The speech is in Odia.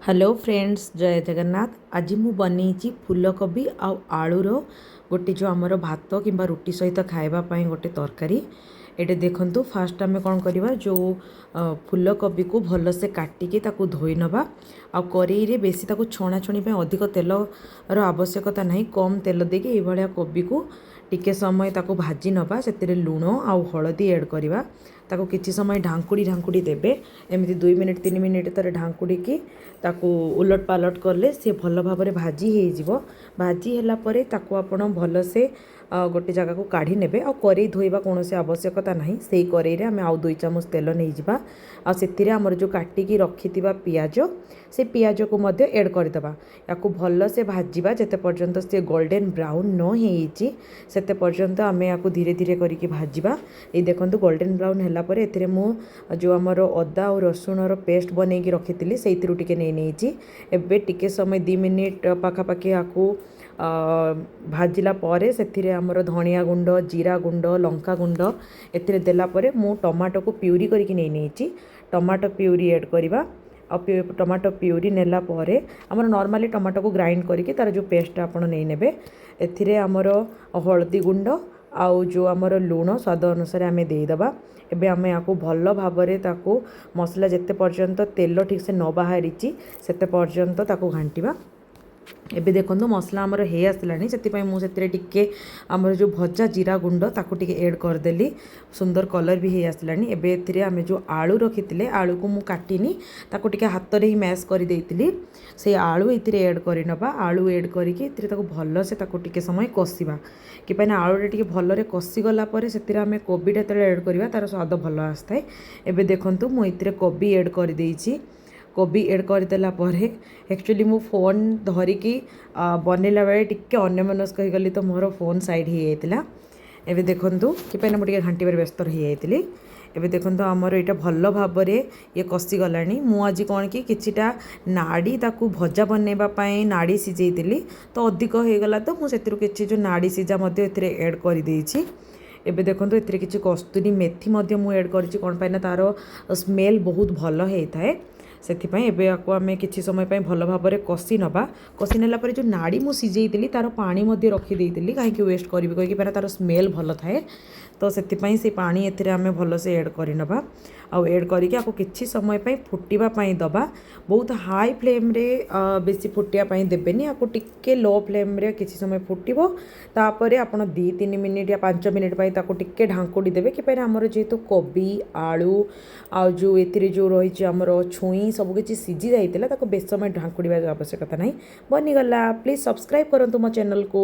ହ୍ୟାଲୋ ଫ୍ରେଣ୍ଡସ୍, ଜୟ ଜଗନ୍ନାଥ। ଆଜି ମୁଁ ବନେଇଛି ଫୁଲକୋବି ଆଉ ଆଳୁର ଗୋଟେ ଯେଉଁ ଆମର ଭାତ କିମ୍ବା ରୁଟି ସହିତ ଖାଇବା ପାଇଁ ଗୋଟେ ତରକାରୀ। ଏଇଟା ଦେଖନ୍ତୁ, ଫାଷ୍ଟ ଆମେ କ'ଣ କରିବା? ଯେଉଁ ଫୁଲକୋବିକୁ ଭଲସେ କାଟିକି ତାକୁ ଧୋଇ ନେବା। ଆଉ କରେଇରେ ବେଶୀ ତାକୁ ଛଣାଛଣି ପାଇଁ ଅଧିକ ତେଲର ଆବଶ୍ୟକତା ନାହିଁ। କମ୍ ତେଲ ଦେଇକି ଏଇଭଳିଆ କୋବିକୁ ଟିକେ ସମୟ ତାକୁ ଭାଜି ନେବା। ସେଥିରେ ଲୁଣ ଆଉ ହଳଦୀ ଏଡ଼୍ କରିବା। ତାକୁ କିଛି ସମୟ ଢାଙ୍କୁଡ଼ି ଢାଙ୍କୁଡ଼ି ଦେବେ। ଏମିତି 2 ମିନିଟ୍, 3 ମିନିଟ୍ ତାର ଢାଙ୍କୁଡ଼ିକି ତାକୁ ଉଲଟ ପାଲଟ କଲେ ସେ ଭଲ ଭାବରେ ଭାଜି ହେଇଯିବ। ଭାଜି ହେଲା ପରେ ତାକୁ ଆପଣ ଭଲସେ ଗୋଟେ ଜାଗାକୁ କାଢ଼ି ନେବେ। ଆଉ କରେଇ ଧୋଇବା କୌଣସି ଆବଶ୍ୟକତା ନାହିଁ। ସେଇ କରେଇରେ ଆମେ ଆଉ 2 ଚାମଚ ତେଲ ନେଇଯିବା। ଆଉ ସେଥିରେ ଆମର ଯେଉଁ କାଟିକି ରଖିଥିବା ପିଆଜ, ସେ ପିଆଜକୁ ମଧ୍ୟ ଏଡ଼୍ କରିଦେବା। ୟାକୁ ଭଲସେ ଭାଜିବା। ଯେତେ ପର୍ଯ୍ୟନ୍ତ ସେ ଗୋଲ୍ଡେନ୍ ବ୍ରାଉନ୍ ନ ହେଇଛି, ସେତେ ପର୍ଯ୍ୟନ୍ତ ଆମେ ୟାକୁ ଧୀରେ ଧୀରେ କରିକି ଭାଜିବା। ଏଇ ଦେଖନ୍ତୁ, ଗୋଲ୍ଡେନ୍ ବ୍ରାଉନ୍ ହେଲା ପରେ ଏଥିରେ ମୁଁ ଯେଉଁ ଆମର ଅଦା ଆଉ ରସୁଣର ପେଷ୍ଟ ବନେଇକି ରଖିଥିଲି, ସେଇଥିରୁ ଟିକେ ନେଇ ନେଇଛି। ଏବେ ଟିକେ ସମୟ, 2 ମିନିଟ୍ ପାଖାପାଖି ୟାକୁ ଭାଜିଲା ପରେ ସେଥିରେ ଆମର ଧନିଆ ଗୁଣ୍ଡ, ଜିରା ଗୁଣ୍ଡ, ଲଙ୍କା ଗୁଣ୍ଡ ଏଥିରେ ଦେଲା ପରେ ମୁଁ ଟମାଟୋକୁ ପ୍ୟୁରି କରିକି ନେଇ ନେଇଛି। ଟମାଟୋ ପ୍ୟୁରି ଏଡ଼୍ କରିବା। ଆଉ ଟମାଟୋ ପ୍ୟୁରି ନେଲା ପରେ ଆମର ନର୍ମାଲି ଟମାଟୋକୁ ଗ୍ରାଇଣ୍ଡ କରିକି ତା'ର ଯେଉଁ ପେଷ୍ଟଟା ଆପଣ ନେଇନେବେ। ଏଥିରେ ଆମର ହଳଦୀ ଗୁଣ୍ଡ ଆଉ ଯେଉଁ ଆମର ଲୁଣ ସ୍ୱାଦ ଅନୁସାରେ ଆମେ ଦେଇଦେବା। ଏବେ ଆମେ ୟାକୁ ଭଲ ଭାବରେ ତାକୁ ମସଲା ଯେତେ ପର୍ଯ୍ୟନ୍ତ ତେଲ ଠିକ୍ସେ ନ ବାହାରିଛି, ସେତେ ପର୍ଯ୍ୟନ୍ତ ତାକୁ ଘାଣ୍ଟିବା। ଏବେ ଦେଖନ୍ତୁ, ମସଲା ଆମର ହେଇ ଆସିଲାଣି। ସେଥିପାଇଁ ମୁଁ ସେଥିରେ ଟିକେ ଆମର ଯେଉଁ ଭଜା ଜିରା ଗୁଣ୍ଡ, ତାକୁ ଟିକେ ଏଡ଼୍ କରିଦେଲି। ସୁନ୍ଦର କଲର୍ ବି ହେଇ ଆସିଲାଣି। ଏବେ ଏଥିରେ ଆମେ ଯେଉଁ ଆଳୁ ରଖିଥିଲେ, ଆଳୁକୁ ମୁଁ କାଟିନି, ତାକୁ ଟିକେ ହାତରେ ହିଁ ମ୍ୟାସ୍ କରିଦେଇଥିଲି। ସେଇ ଆଳୁ ଏଥିରେ ଏଡ଼୍ କରିନେବା। ଆଳୁ ଏଡ଼୍ କରିକି ଏଥିରେ ତାକୁ ଭଲସେ ତାକୁ ଟିକେ ସମୟ କଷିବା। କି ପାଇଁ ନା ଆଳୁଟା ଟିକେ ଭଲରେ କଷିଗଲା ପରେ ସେଥିରେ ଆମେ କୋବିଟା ଯେତେବେଳେ ଏଡ଼୍ କରିବା, ତା'ର ସ୍ୱାଦ ଭଲ ଆସିଥାଏ। ଏବେ ଦେଖନ୍ତୁ, ମୁଁ ଏଥିରେ କୋବି ଏଡ଼୍ କରିଦେଇଛି। କୋବି ଏଡ଼୍ କରିଦେଲା ପରେ ଆକ୍ଚୁଆଲି ମୁଁ ଫୋନ୍ ଧରିକି ବନେଇଲା ବେଳେ ଟିକେ ଅନ୍ୟମନସ୍କ ହେଇଗଲି, ତ ମୋର ଫୋନ୍ ସାଇଡ଼୍ ହେଇଯାଇଥିଲା। ଏବେ ଦେଖନ୍ତୁ, କି ପାଇଁ ନା ମୁଁ ଟିକେ ଘାଣ୍ଟିବାରେ ବ୍ୟସ୍ତ ରହିଯାଇଥିଲି। ଏବେ ଦେଖନ୍ତୁ, ଆମର ଏଇଟା ଭଲ ଭାବରେ ଇଏ କଷିଗଲାଣି। ମୁଁ ଆଜି କ'ଣ କି କିଛିଟା ନାଡ଼ି ତାକୁ ଭଜା ବନେଇବା ପାଇଁ ନାଡ଼ି ସିଝେଇଥିଲି, ତ ଅଧିକ ହେଇଗଲା, ତ ମୁଁ ସେଥିରୁ କିଛି ଯେଉଁ ନାଡ଼ି ସିଝା ମଧ୍ୟ ଏଥିରେ ଏଡ଼୍ କରିଦେଇଛି। ଏବେ ଦେଖନ୍ତୁ, ଏଥିରେ କିଛି କସ୍ତୁରୀ ମେଥି ମଧ୍ୟ ମୁଁ ଏଡ଼୍ କରିଛି। କ'ଣ ପାଇଁ ନା ତା'ର ସ୍ମେଲ୍ ବହୁତ ଭଲ ହେଇଥାଏ, ସେଥିପାଇଁ। ଏବେ ୟାକୁ ଆମେ କିଛି ସମୟ ପାଇଁ ଭଲ ଭାବରେ କଷି ନେବା। କଷି ନେଲା ପରେ ଯେଉଁ ନାଡ଼ି ମୁଁ ସିଝେଇଥିଲି, ତା'ର ପାଣି ମଧ୍ୟ ରଖିଦେଇଥିଲି। କାହିଁକି ୱେଷ୍ଟ କରିବି କହିକି, କାରଣ ତା'ର ସ୍ମେଲ୍ ଭଲ ଥାଏ, ତ ସେଥିପାଇଁ ସେ ପାଣି ଏଥିରେ ଆମେ ଭଲସେ ଏଡ଼୍ କରିନେବା। ଆଉ ଏଡ଼୍ କରିକି ଆକୁ କିଛି ସମୟ ପାଇଁ ଫୁଟିବା ପାଇଁ ଦେବା। ବହୁତ ହାଇ ଫ୍ଲେମ୍ରେ ବେଶୀ ଫୁଟିବା ପାଇଁ ଦେବେନି। ଆକୁ ଟିକେ ଲୋ ଫ୍ଲେମ୍ରେ କିଛି ସମୟ ଫୁଟିବ। ତାପରେ ଆପଣ 2-3 ମିନିଟ୍ ୟା 5 ମିନିଟ୍ ପାଇଁ ତାକୁ ଟିକେ ଢାଙ୍କୁଡ଼ି ଦେବେ। କି ପାଇଁ ଆମର ଯେହେତୁ କୋବି, ଆଳୁ ଆଉ ଯେଉଁ ଏଥିରେ ଯେଉଁ ରହିଛି ଆମର ଛୁଇଁ, ସବୁ କିଛି ସିଝି ଯାଇଥିଲା, ତାକୁ ବେଶୀ ସମୟ ଢାଙ୍କୁଡ଼ିବା ଆବଶ୍ୟକତା ନାହିଁ। ବନିଗଲା। ପ୍ଲିଜ୍ ସବସ୍କ୍ରାଇବ୍ କରନ୍ତୁ ମୋ ଚ୍ୟାନେଲ୍କୁ।